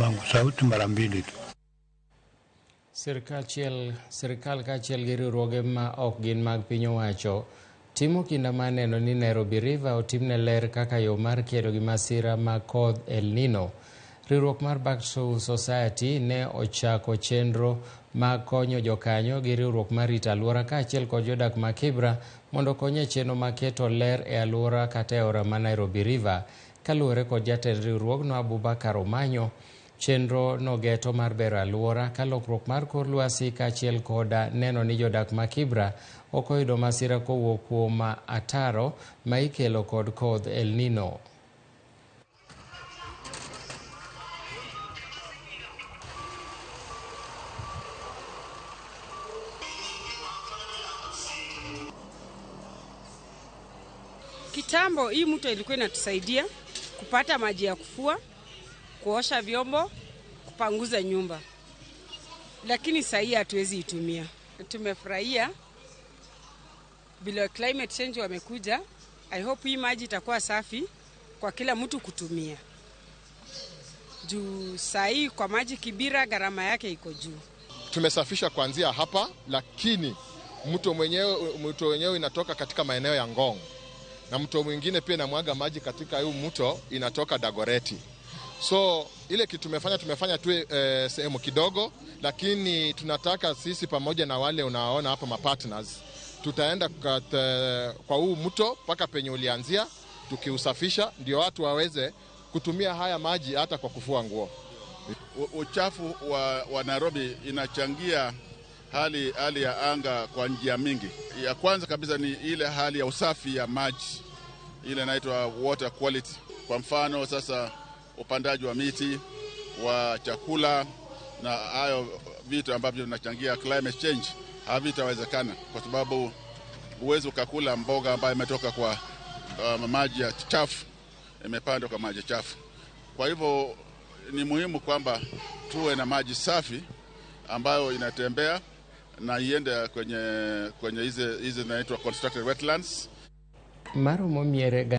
Wangu sauti mara mbili tu. Sirkal kaachiel gi riwruoge ma ok gin mag piny owacho timo kinda mar neno ni Nairobi River otimne ler kaka yo mar kedo gi masira mag kodh El Nino. Riwruok mar Back to Society ne ochako chenro mag konyo jokanyo gi riwruok mar rito alwora kaachiel kod jodak ma Kibra mondo okony e chenro mar keto ler e alwora kata e aora ma Nairobi River. Kaluwore kod jatend riwruogno Abubakar Omanyo, chenro no geto mar bero alwora ka lokruok mar kor lwasi kaachiel koda neno ni jodak ma Kibra ok oyudo masira kowuok kuom ataro ma ikelo kod kodh El Nino. Kitambo hii mto ilikuwa inatusaidia kupata maji ya kufua, kuosha vyombo, kupanguza nyumba, lakini sasa hii hatuwezi itumia. Tumefurahia vile climate change wamekuja. I hope hii maji itakuwa safi kwa kila mtu kutumia, juu saa hii kwa maji Kibira gharama yake iko juu. Tumesafisha kuanzia hapa, lakini mto wenyewe inatoka katika maeneo ya Ngong na mto mwingine pia inamwaga maji katika huu mto inatoka Dagoreti. So ile kitu tumefanya tu sehemu kidogo, lakini tunataka sisi pamoja na wale unaona hapa mapartners tutaenda kwa huu mto mpaka penye ulianzia, tukiusafisha ndio watu waweze kutumia haya maji hata kwa kufua nguo. Uchafu wa Nairobi inachangia hali ya anga kwa njia mingi. Ya kwanza kabisa ni ile hali ya usafi ya maji, ile inaitwa water quality. Kwa mfano sasa upandaji wa miti, wa chakula na hayo vitu ambavyo vinachangia climate change havitawezekana, kwa sababu huwezi ukakula mboga ambayo imetoka kwa maji ya chafu, imepandwa kwa maji chafu. Kwa hivyo ni muhimu kwamba tuwe na maji safi ambayo inatembea na iende kwenye hizi zinaitwa constructed wetlands. Maromo miere